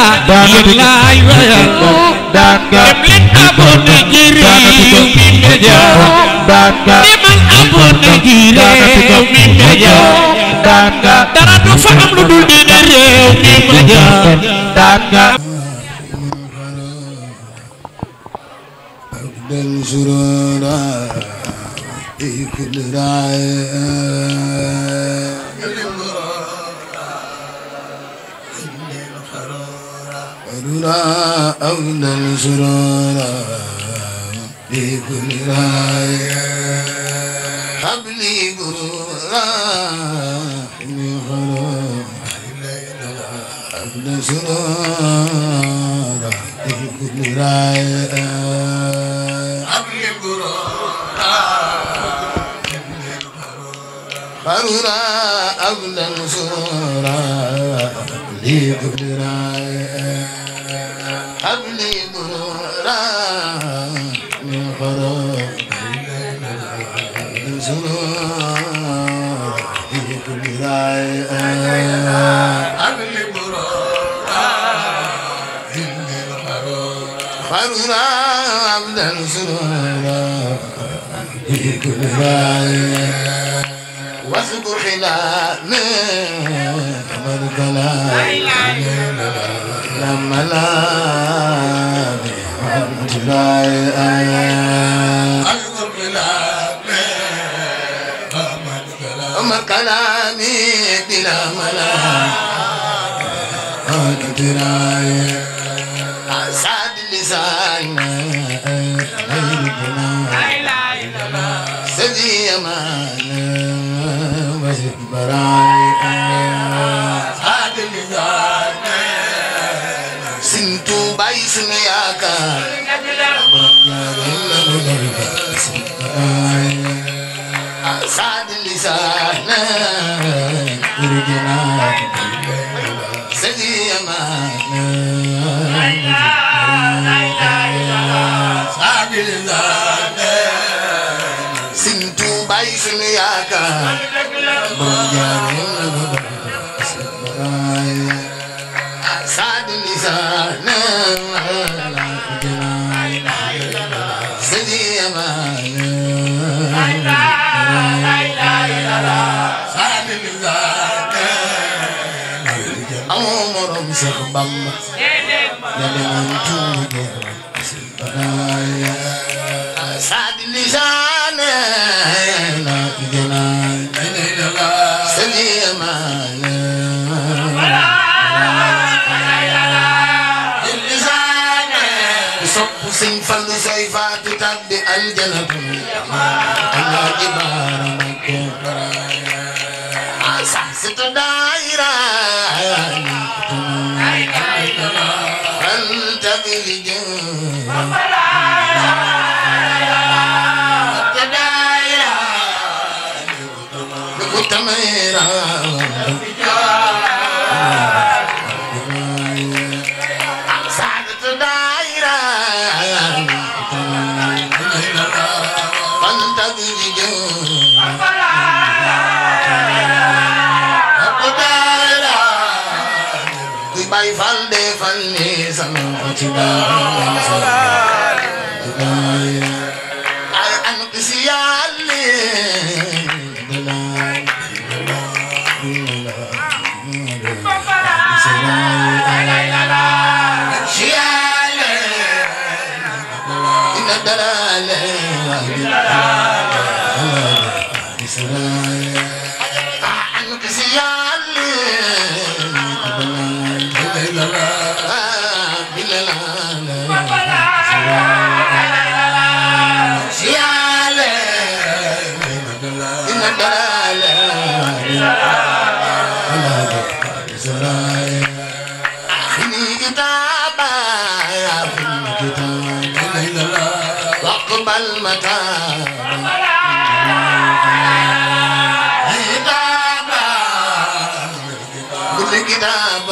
yàllaay wayal demlen abonné ji réew mi média demal abonné ji réew mi média dara du fa am lu dul diine réew mi média أولى السرورة بكل راية حبلي قرورة حبلي خرورة أولى السرورة بكل راية حبلي قرورة خرورة أولى السرورة بكل راية حبلي برورا من خراب زرار في كل راية حبلي برورا من خراب خرورا عبدا زرارا في كل راية واذكر خلالي كما الكلام لما لا بحمدلاي أذكر كلامي أمر كلامي بلا ملا أكتراي أسعد اللسان سدي أمان وزد براي أسعد اللسان سنتو باي سنو ياكا سعد اللسان ورجنا سدي أمان سعد اللسان سنتو باي سنو ياكا سعد اللسان سدي أمان سعد اللسان أمر مسخبم يلمن توجه سعد اللسان سدي أمان سين فل سيفات تبدي الجنة أنا جبار مكة أساس دائرة أنت بالجنة دائرة بكتميرة Bay fal de fal ni sama chida ay anu kisiyali ina dalale anu kisiyali واقبل متاب كل كتاب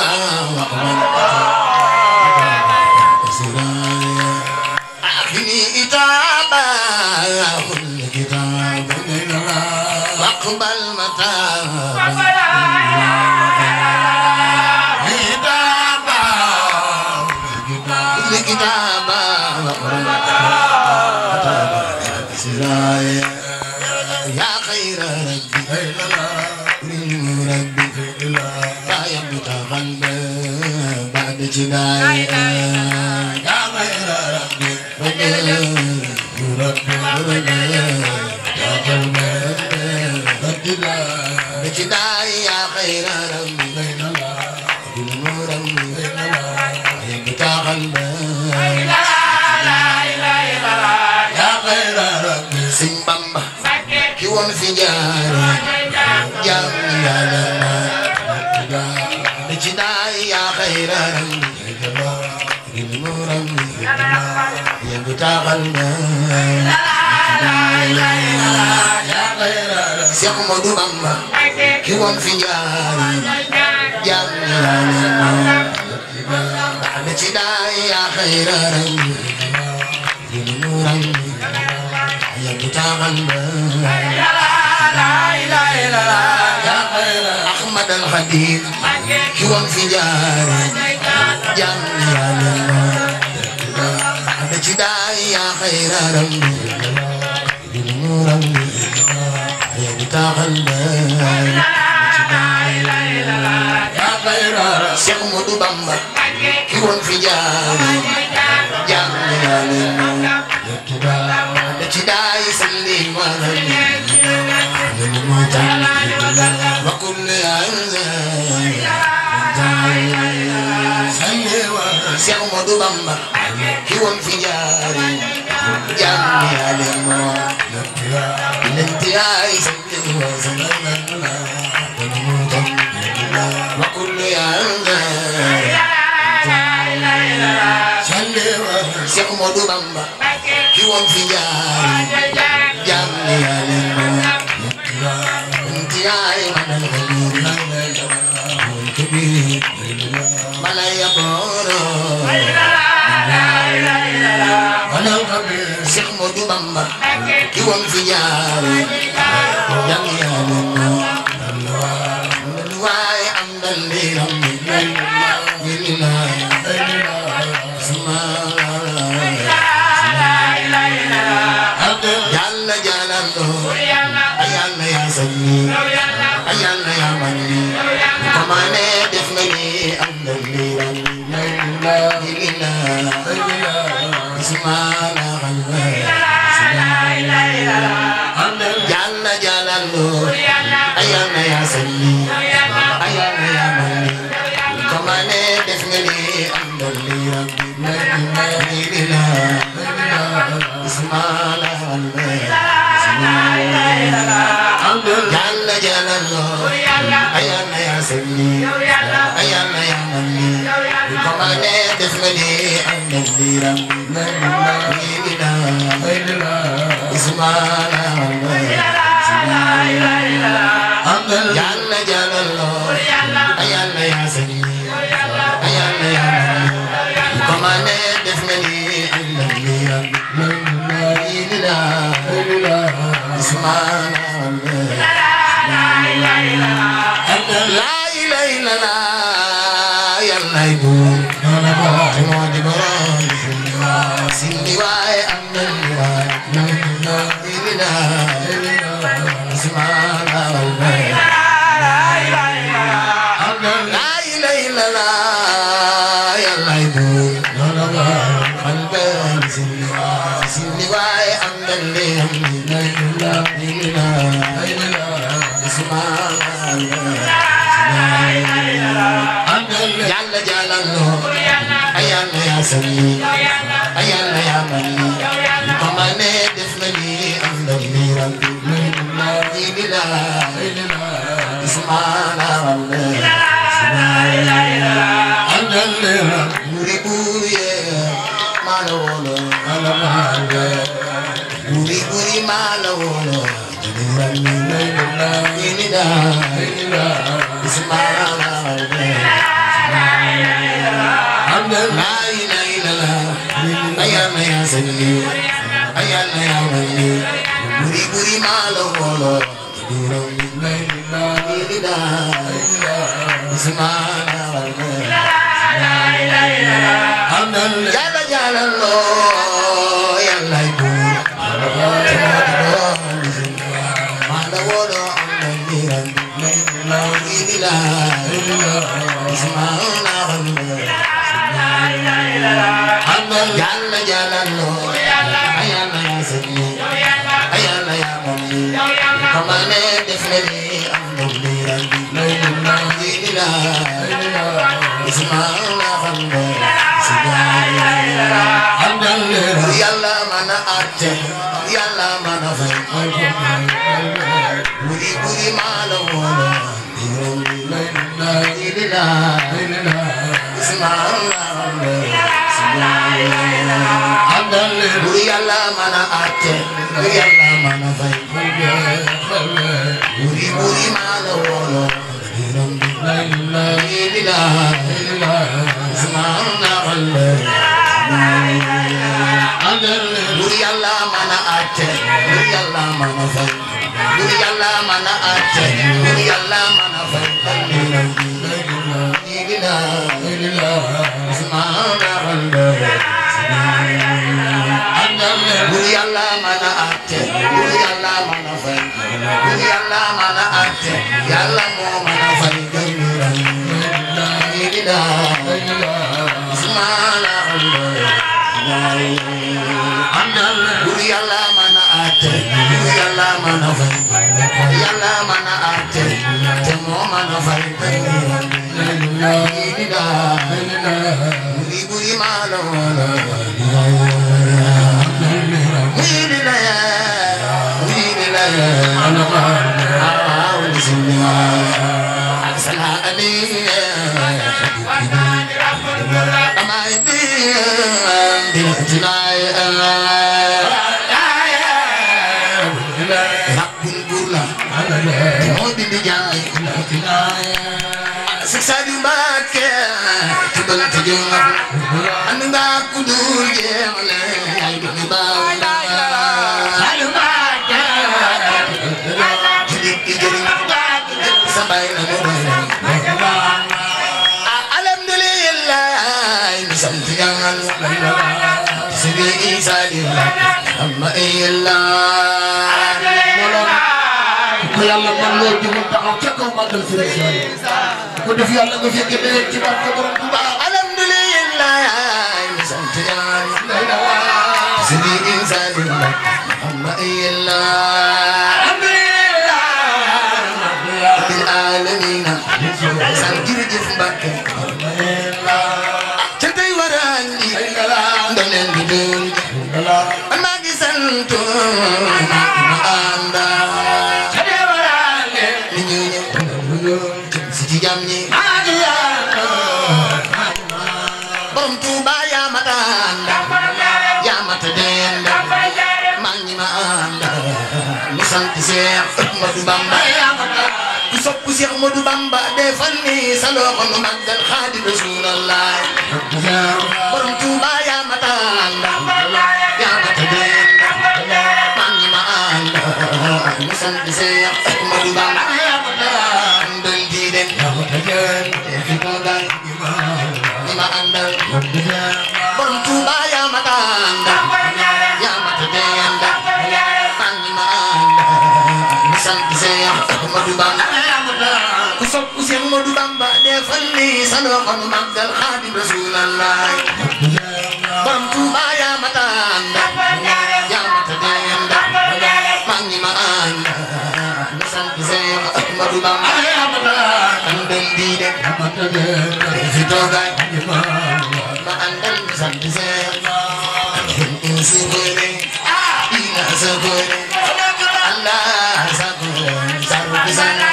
أخني إتابة كل كتاب واقبل متاب قلب بعد جناي يا غير ربي ربي يا قلب بجناي يا خير ربي بالمرمي يا بتاع قلب يا غير ربي سن بامبا كي وون في جاري جام يا لما بجناي يا خير ربي بالمرمي يا بتاع قلب Cheikh Modou Bamba ki woon fi jaari jam ñaane ma ci daay ya khayra rabbi nuram ya bitaxal ba la ilaha illa ya khayra Ahmad al Khadim ki woon fi jaari jam ñaane ma ci daay ya khayra rabbi nuram Cheikh Modou Bamba ki woon fi jaari jam ñaane ci daay salli wa kulli Cheikh Modou Bamba ki woon fi jaari jam ñaane الانتهاء وكل Cheikh Modou Bamba ki woon fi jaari jam ñaane intihaay manal kabir malaya boro manal kabir Cheikh Modou Bamba ki woon fi jaari jam ñaane waay am dal liram Yalla jalalo ayalla ya sanni ayalla ya manni komane def nga ni am na liram la ismana khalwa Yalla jalalo ayalla ya sanni ayalla ya manni komane def nga ni am na liram Yalla jalalo ayalla ya sanni ayalla ya manni komane def nga ni am na liram ismana Yalla jalalo ayalla ya sanni ayalla ya manni komane def nga ni am na liram La ilaha illallah yalla ibu mo di borom sindi waay am na ilina ismana la ilaha illallah yalla ibu sindi waay am na Yalla jalalo ayalla ya sanni ayalla ya manni komane def nga ni am na liram la ismana muri buriye malawolo muri buri malawolo La ilaha illallah ayalla ya sanni ayalla ya manni buri buri malawolo Yalla jalalo yalla ibu اسمعنا غنى جل جلاله أيانا يا سيدي أيانا يا مولي كما ندفني أمني ربي لا اسمعنا غنى يلا منا أتى يلا منا فين بوري بوري مالو لا اسمعنا buri yàlla mën a àtte buri yàlla mën a fay buri buri maa la wóolo buri yàlla mën a àtte buri yàlla mën a fay buri yàlla mën a àtte buri yàlla mën a fay buri yàlla mën a àtte buri yàlla mën a fay buri yàlla mën a àtte yàlla moo mën a fay buri yàlla mën a àtte buri yàlla mën a fay yàlla mën a àtte te moo mën a fay buri buri maa la wóolo yàlla man loo jëmul taxaw ca kaw magal Serigne Saliou ko def yàlla nga fekk déwén ci barke borom Touba alhamdulillah sant yàlla Serigne Saliou alhamdulillah bil alamin sant jërëjëf Mbacke ca tey warandi ndoleen bi doon man maa ngi sant ma anda borom Touba yaa mata anda yaa mata denda maa ngi ma anda mi sant Cheikh Ahmadou Bamba ku sopp Cheikh Ahmadou Bamba defal ni sa loxo nu màggal Xaadimu Rasulallah borom Touba yaa mata anda yaa mata denda maa ngi ma anda mi sant Cheikh Ahmadou Bamba borom Touba yaa mata anda yaa mata denda maa ngi ma anda mi sant Cheikh Ahmadou Bamba ku sopp Cheikh Ahmadou Bamba defal ni sa loxo nu màggal Xaadimu Rasulallah borom Touba yaa mata anda yaa mata denda maa ngi ma anda mi sant Cheikh Ahmadou Bamba andal di dem fi toogay ma andal mi sant Cheikh Sukure ina Sukure Allah Sukure sarbi sana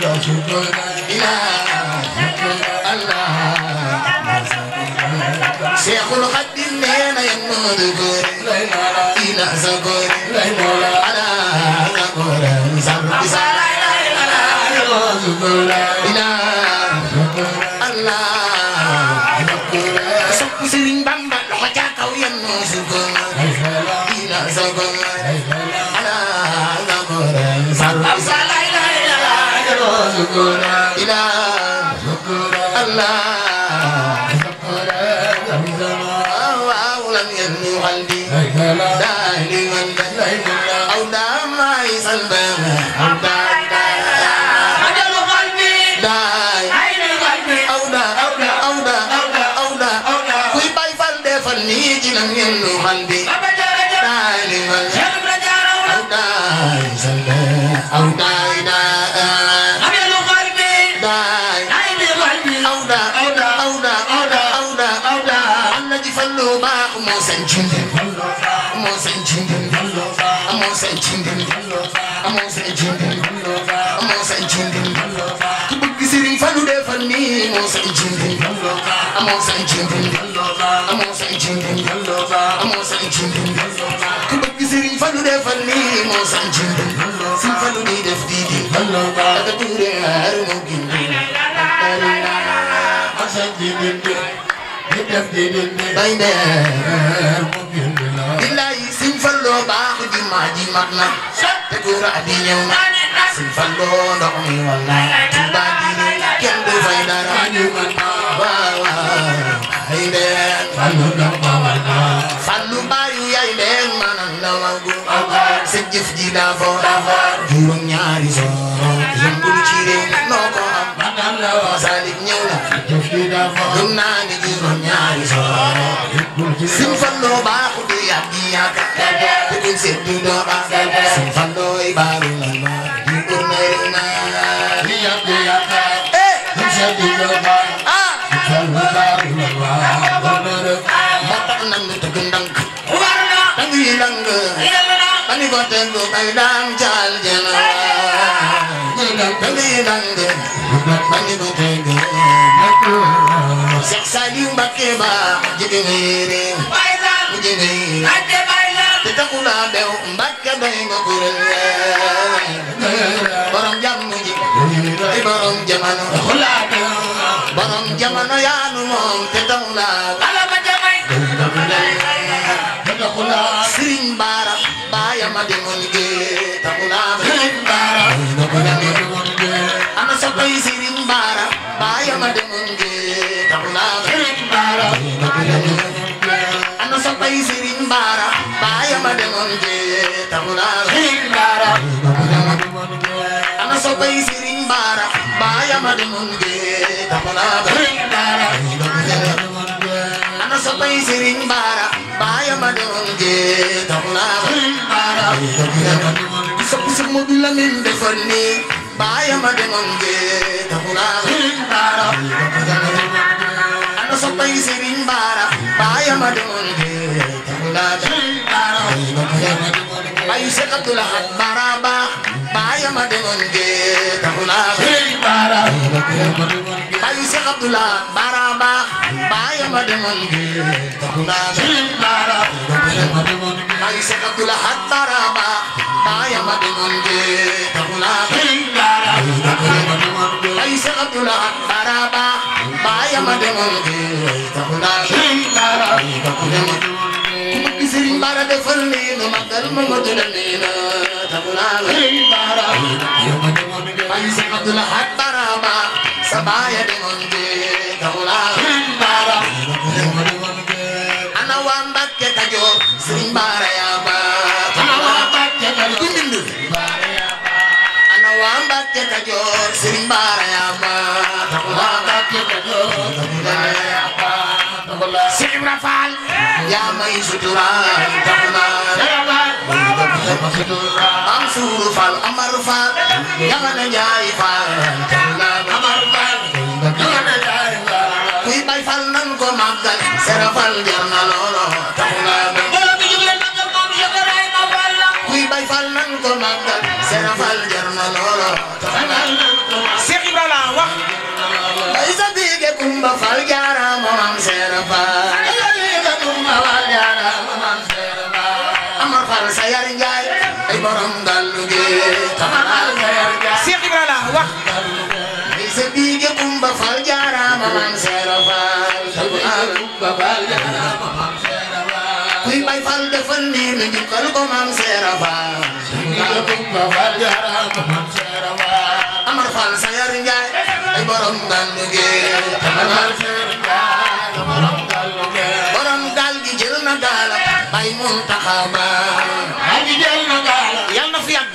ya Sukure ila Allah Cheikhul Khadim neena yang Sukure ina Sukure Allah Sukure sarbi sana ila Allah sopp Serigne Bamba loxo ca kaw yenn Sukure ila Sukure Allah Sukure sarbi sana ila Allah waaw lan yenn qalbi daali wal aw dama salba aw فني جلن يلو قلبي داي أو داي زلة أو داي داي أبيلو قلبي داي أو دا أو دا أو دا أو دا أو دا أو دا أنا جفلو باق موسن جندن موسن جندن موسن جندن موسن جندن موسن جندن كبك سيرين فلو دفني موسن جندن موسن جندن موسن جندن موسن جندن كبك سيرين فلو دفني موسن جندن سين فلو دي دفديدي أكتوري هرموكين billahi sin fallo baax ji ma ji mat na te góor a di ñëw na sin fallo ndox mi wallaay ba di kenn du fay dara waaw ay deen fallu ndox ma walla fallu baayu yaay deen manan la wagu sa jëf ji daa fo juróom ñaari sooro yëmbul ci réew noo ko am salik ñëw na gëm naa ni juróom ñaari sooro sin fallo baaxu du yàggi yaaka te kun seet du dooxa sin fallo ay baaru la ma di urmay na di yàggi yaaka kun seet du dooxa sin fallo baaru la ma moo tax nan nu tëgg ndank dang yi lang bani ko teggu ay daam caal jana dang yi lang bani ko teggu Seex Saaliw Mbakke ba jigéen réew mu jigéen te taxula bew Mbakke doy nga kuréel borom jàmm ji ay borom jamono borom jamono yaanu moom te taxula Sëriñ Bara baayam a demoon géej taxula ana soppay Sëriñ Bara baayam a demoon géej taxula ana soppay Sëriñ Bara baayam a demoon géej taxula ana soppay Sëriñ Bara baayam a demoon géej taxula ana soppay Sëriñ Bara baayam a demoon géej taxula sopp Seex Moodu Lamin defar ni baayam a demoon géej taxula ana soppay Sëriñ Bara baayam a demoon géej taxula bayu Seex Abdu Lahat Bara baax baayam a demoon géej taxula bayu Seex Abdu Lahat Bara baax baayam a demoon géej taxula bayu Seex Abdu Lahat Bara baax baayam a demoon géej taxula bayu Seex Abdu Lahat Bara baax baayam a demoon géej taxula Sëriñ Bara defal ni nu magal Mamadu Lamin taxula bayu Seex Abdu Lahat Bara baax sa baay a demoon géej taxula ana waa Mbàkke Kajoor Sëriñ Bara yaa baax ana waa Mbàkke Kajoor Sëriñ Bara yaa baax Seex Ibra Faal yaa may suturaal taxula am suuru Faal Amar Faal yaa na Njaay Faal taxula kuy bay Faal nan ko màggal Sera Faal jar na loolo taxula kuy bay Faal nan ko màggal Sera Faal jar na loolo taxula Seex Ibra la wax bay sa biige Kumba Faal jaaraama Maam Sera Faal Amar Faal sa yar Njaay ay borom Gallu gi Seex Ibra la wax bay sa biige Kumba Faal jaaraama Maam Sera Faal kuy bay Faal defal ni nu njukkal ko Maam Sera Faal Amar Faal sa yar Njaay ay borom Gallu gi borom gaal gi jël na gaal bay Muntaxa ba yal na fi yàgg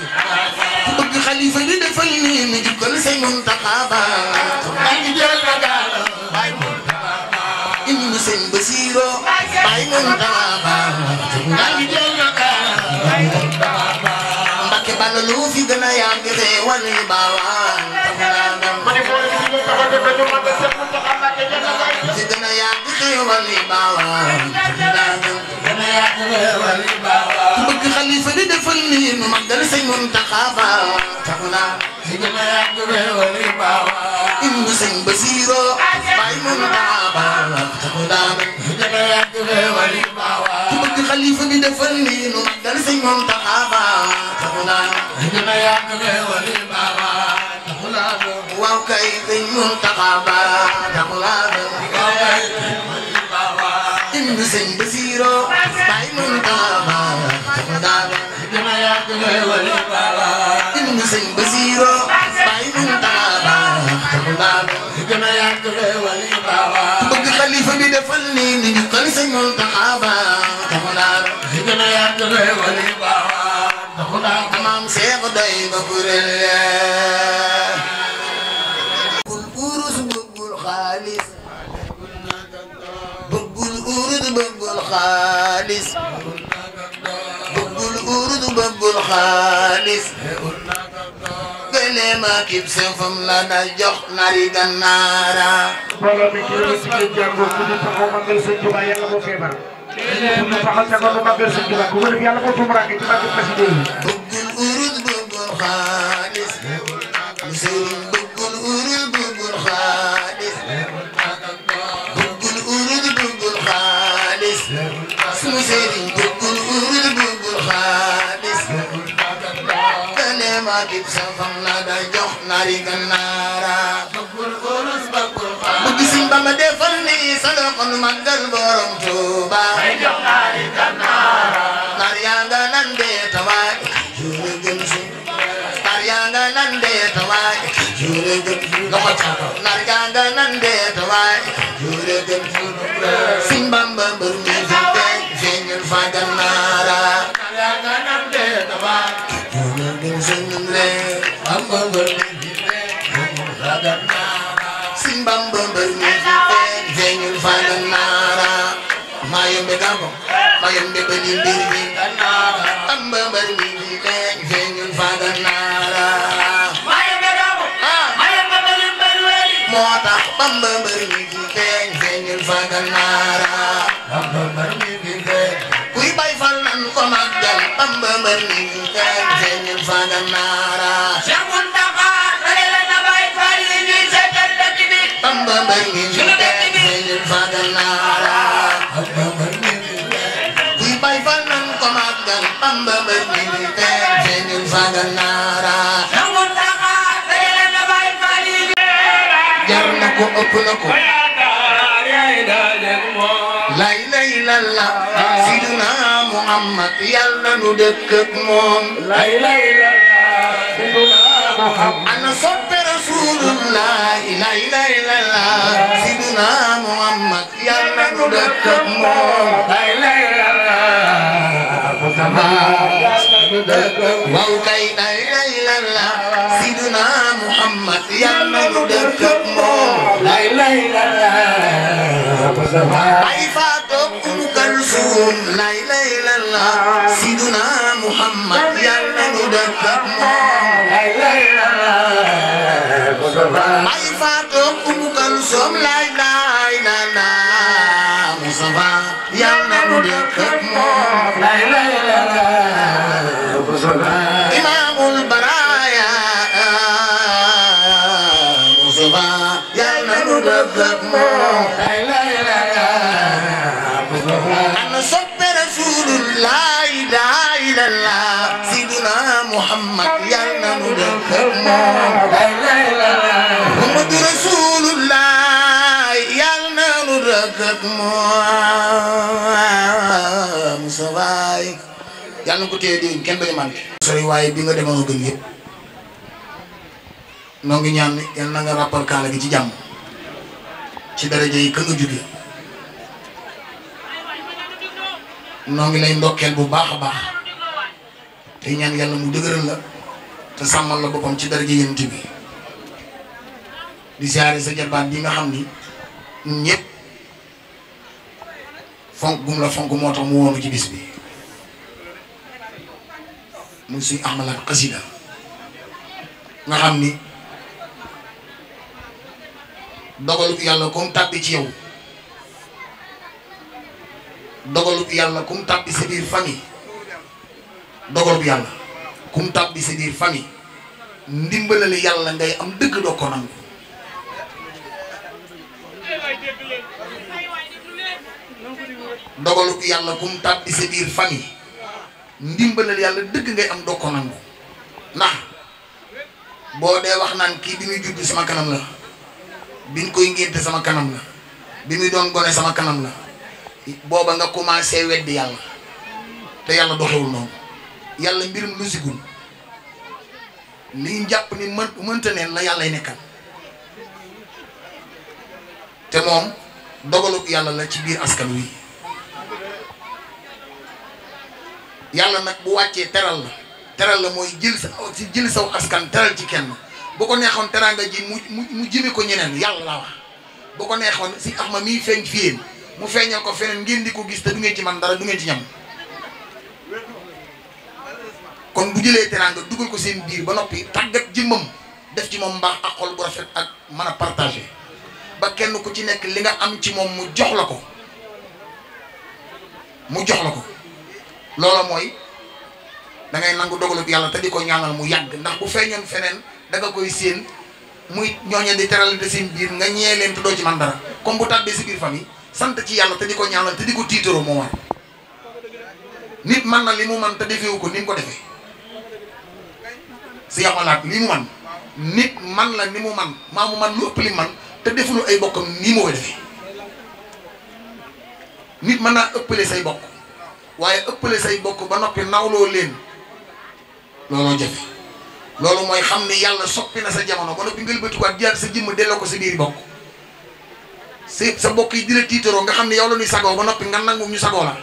ku bëgg xalifa bi defal ni nu njukkal say Muntaxa ba bay Sëñ Basiiro bay Muntaxa ngi jël na ka Mbakke Balla lu fi gën a yàgg xéewal yi baawaan ma ne ko ñu taxaw def ñu ma def Muntaxa Mbakke fi gën a yàgg xéewal yi baawaan gën a yàgg xéewal yi baawaan bëgg xalifa di defal ni nu magal sëñ Muntaxa baawaan fi gën a yàgg xéewal yi baawaan indi sëñ Basiiro Baay Muntaxa baawaan fi gën a yàgg xéewal yi baawaan ku bëgg xalifa di defal ni nu magal sëñ Muntaxa baawaan fi gën a yàgg xéewal yi baawaan waaw kay sëñ Muntaxa baawaan indi sëñ Basiiro Baay Muntaxa baawaan fi gën a yàgg xéewal yi baawaan indi sëñ Basiiro Baay Muntaxa baawaan fi gën a yàgg xéewal yi baawaan ku bëgg xalifa bi defal ni ni ñu kal sëñ Muntaxa baawaan fi gën a yàgg xéewal yi baawaan maam Seex doy ba kuréel bëggul urus bëggul xaalis bëggul urus bëggul xaalis bëggul urus bëggul xaalis gëlee ma kib sefam la da jox nari gannaara mbooloo mi kii la si kii jàngoo ku ñu taxaw magal sëñ Tuubaa yàlla moo feebar ku ñu taxaw ca ko magal sëñ Tuubaa ku ko def yàlla moo tumuraange ci magal xasida yi bëggul urus bëggul xaalis mu sëriñ bëggul urus bëggul xaalis bëggul urus bëggul xaalis mu sëriñ bëggul urus bëggul xaalis gëlee ma kib sefam la da jox nari gannaara bëggul urus bëggul xaalis bëgg Sëñ Bamba defal ni sa loxo nu magal borom Tuuba ay jox nari gannaara nar yaa nga nan dee tawaay jure gën si nar yaa nga nan dee tawaay jure gën si loxo caako nar yaa nga nan dee tawaay jure gën si Sëñ Bamba mbër mi fi feeñ feeñul fa gannaara nar yaa nga nan dee tawaay jure gën si ñun lee Bamba mbër mi fi feeñ feeñul fa gannaara Sëñ Bamba mbër mi fi feeñ feeñul fa gannaara Mayombe Gambo Mayombe bani mbir mi gannaara Bamba mbër mi fi feeñ feeñul fa gannaara Mayombe Gambo Mayombe bani mbir weli moo tax Bamba mbër mi fi feeñ feeñul fa gannaara Bamba mbër mi fi feeñ kuy bay fal nan ko màggal Bamba mbër mi fi feeñ feeñul fa gannaara Bamba mbër mi fi feeñ feeñul fa gannaara kuy bay fal nan ko màggal Bamba mbër mi fi feeñ feeñul fa gannaara jar na ko ëpp na ko lay lay lalla Sidina Muhammad yàlla nu dëkk ak moom lay lay lalla Sidina Muhammad ana soppe Rasulullah lay lay lalla Sidina Muhammad yàlla nu dëkk ak moom lay lay lalla waaw kay lay lay lalla Sidina Muhammad yàlla nu dëkk ak moom lay lay lalla ay faatoog Umu Kalsum lay lay lalla Sidina Muhammad yàlla nu dëkk ak moom lay lay lalla ay faatoog Umu Kalsum lay lay lalla Mustafa yàlla nu dëkk ak moom lay lay lalla Imaamul Baraaya Mustafa yàlla nu dëkk ak moom lay lay lalla ana soppe Rasulullah laa ilaaha illallah Sidina Muhammad yàlla nu dëkk ak moom lay lay lalla Muhammadu Rasulullah yàlla nu dëkk ak moom musawaay yàlla na ko téye di kenn bañ a manqué sori waaye bi nga demoon gën yëpp noo ngi ñaan yàlla na nga rappal kaala gi ci jàmm ci daraja yi ka nga jóge noo ngi lay ndokkeel bu baax a baax te ñaan yàlla mu dëgëral la te sàmmal la boppam ci daraja yent bi di siyaare sa jarbaat bi nga xam ni ñun ñëpp fonk gum la fonk moo tax mu woonu ci bis bi muy suñu Ahmad xasida nga xam ni dogalub yàlla kum tàbbi ci yow dogalub yàlla kum tàbbi sa biir famille dogalub yàlla kum tàbbi sa biir famille ndimbalali yàlla ngay am dëgg doo ko nangu dogalub yàlla kum tàbbi sa biir famille ndimbalal yàlla dëgg ngay am doo ko nangu ndax boo dee wax naan kii bi muy judd sama kanam la biñ koy ngénte sama kanam la bi muy doon gone sama kanam la booba nga commencé weddi yàlla te yàlla doxewul noonu yàlla mbirum lu sigul liñ jàpp ni mënta neen la yàllay nekkal te moom dogalub yàlla la ci biir askan wi yàlla nag bu wàccee teral la mooy jël saw askan teral ci kenn bu ko neexoon teraanga ji mu jëme ko ñeneen yàlla la wax bu ko neexoon si Axma miy feeñ fi yéen mu feeñal ko feneen ngeen di ko gis te du ngeen ci man dara du ngeen ci ñam kon bu jëlee teraanga dugal ko seen biir ba noppi tàggat jëmmam def ci moom mbaax ak xol bu rafet ak mën a partager ba kenn ku ci nekk li nga am ci moom mu jox la ko loola mooy da ngay nangu dogalub yàlla te di ko ñaanal mu yàgg ndax bu feeñoon feneen da nga koy séen muy ñooñe di teral de seen biir nga ñee leen te doo ci man dara comme bu tàbbee si biir famille sant ci yàlla te di ko ñaanal te di ko tiitaroo moo war nit man na li mu man te defewu ko ni mu ko defee si yamalaat li mu man nit man la ni mu man maa mu man lu ëpp li man te defulu ay bokkam nii mu koy defee nit mën naa ëppale say bokk waaye ëppale say bokk ba noppi nawloo leen looloo jafe loolu mooy xam ni yàlla soppi na sa jamono ba noppi ngëlbatikuwaat jaar sa jëmm delloo ko sa biir bokk sa bokk yi di la tiitaroo nga xam ne yow la ñuy sagoo ba noppi nga nangu ñu sagoo la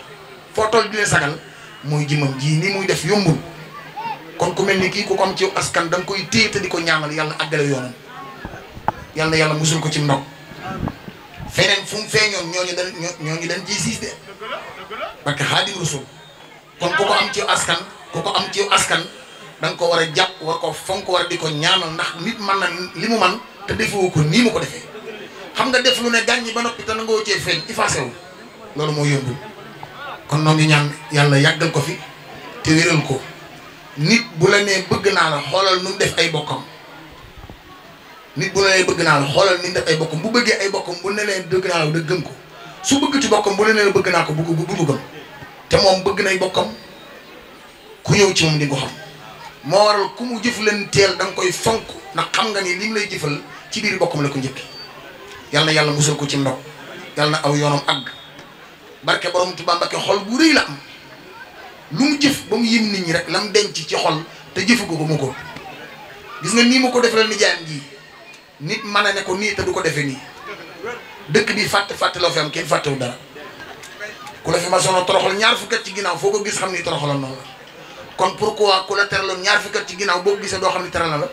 foo toll di leen sagal mooy jëmmam ji ni muy def yombul kon ku mel ni kii ku ko am ci askan da nga koy téye te di ko ñaanal yàlla àggale yoonam yàlla musul ko ci ndog feneen fu mu feeñoon ñooñu dañ ciy siis de parce que Xaadim Rasul kon ku ko am ci askan da nga ko war a jàpp war ko fonk war di ko ñaanal ndax nit man na li mu man te defewu ko nii mu ko defee xam nga def lu ne gàññi ba noppi te nangoo cee feeñ effacé wu loolu moo yombul kon noo ngi ñaan yàlla yàggal ko fi te wéral ko nit bu la nee bëgg naa la xoolal nu mu def ay bokkam nit bu la nee bëgg naa la xoolal ni mu def ay bokkam bu bëggee ay bokkam bu ne leen bëgg naa la da gëm ko su bëgg ci bokkam bu ne leen bëgg naa ko bu gëm te moom bëgg nay bokkam ku ñëw ci moom di ko xam moo waral ku mu jëf leen teel da nga koy fonk ndax xam nga ni li mu lay jëfal ci biir bokkam la ko njëkk yal na yàlla musal ko ci ndox yal na aw yoonam àgg barke borom Tuubaa Mbàkke xol bu rëy la am lu mu jëf ba mu yim nit ñi rek la mu denc ci xol te jëfu ko mu ko gis nga nii mu ko defal nijaayam ji nit mën a ne ko nii te du ko defee nii dëkk bi fàtte loo fi am kenn fàttewu dara ku la fi ma sono toroxal ñaar fukki at ci ginnaaw foo ko gis xam ni toroxaloon noonu la kon pourquoi ku la teraloon ñaar fukki at ci ginnaaw boo ko gisee doo xam ni teral na la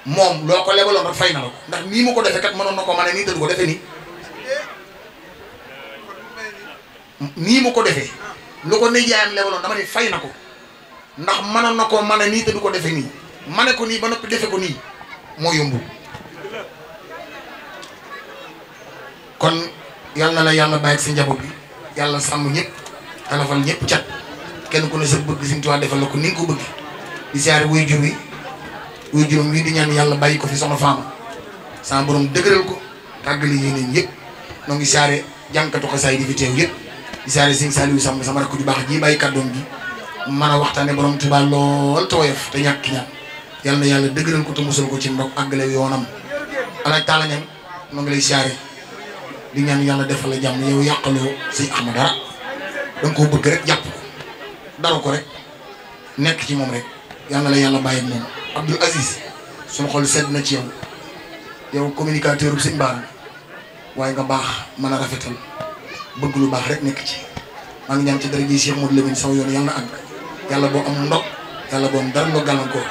moom loo ko lebaloon rek fay na la ko ndax nii mu ko defee kat mënoon na ko mën a nii te du ko defee nii mu ko defee lu ko nijaayam lebaloon dama ni fay na ko ndax mënoon na koo mën a nii te du ko defee nii mane ko nii ba noppi defe ko nii moo yombul kon yal na la yàlla bàyyi si njaboot bi yàlla sàmm ñëpp talafal ñëpp cat kenn ku ne sa bëgg Sëñ Tuubaa defal la ko ni nga ko bëgg di siyaare wuy jur wi wuy juróom wii di ñaan yàlla bàyyi ko fi soxna Faama sama borom dëgëral ko tàggali yéeneen yëpp noo ngi siyaare jànkatu xasaay di fi teew yëpp di siyaare Sëñ Saliou Samb sama rakk ju baax ji bàyyi kàddoom gi mën a waxtaane borom Tuubaa lool te woyof te ñàkk ñaan yal na yàlla dëgëral ko te musal ko ci ndog àggale yoonam alaaj taala ñam noo ngi lay siyaare di ñaan yàlla defal la jàmm yow yàqaloo Sëñ Axma dara danga koo bëgg rek jàpp ko dara ko rek nekk ci moom rek yal na la yàlla bàyyi moom Abdoul Aziz suñu xol sedd na ci yow communicateur bu Sëñ Bara waaye nga baax mën a rafetal bëgg lu baax rek nekk ci maa ngi ñaan ci dara ji Cheikh Modou Lamine sama yoon yàlla na àgg yàlla boo am ndog yàlla boo am dara loo gàllankoor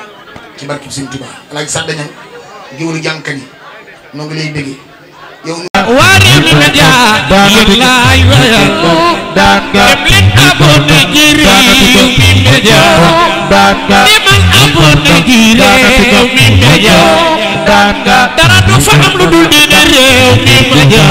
ci barke Sëñ Tuubaa alaaj sàddañam géwëlu jànkat yi noo ngi lay béggee yow Waarwi Média yéen laay wayal dem leen abonné ci réew mi média demal abonné ci réew mi média dara du fa am lu dul dina réew mi média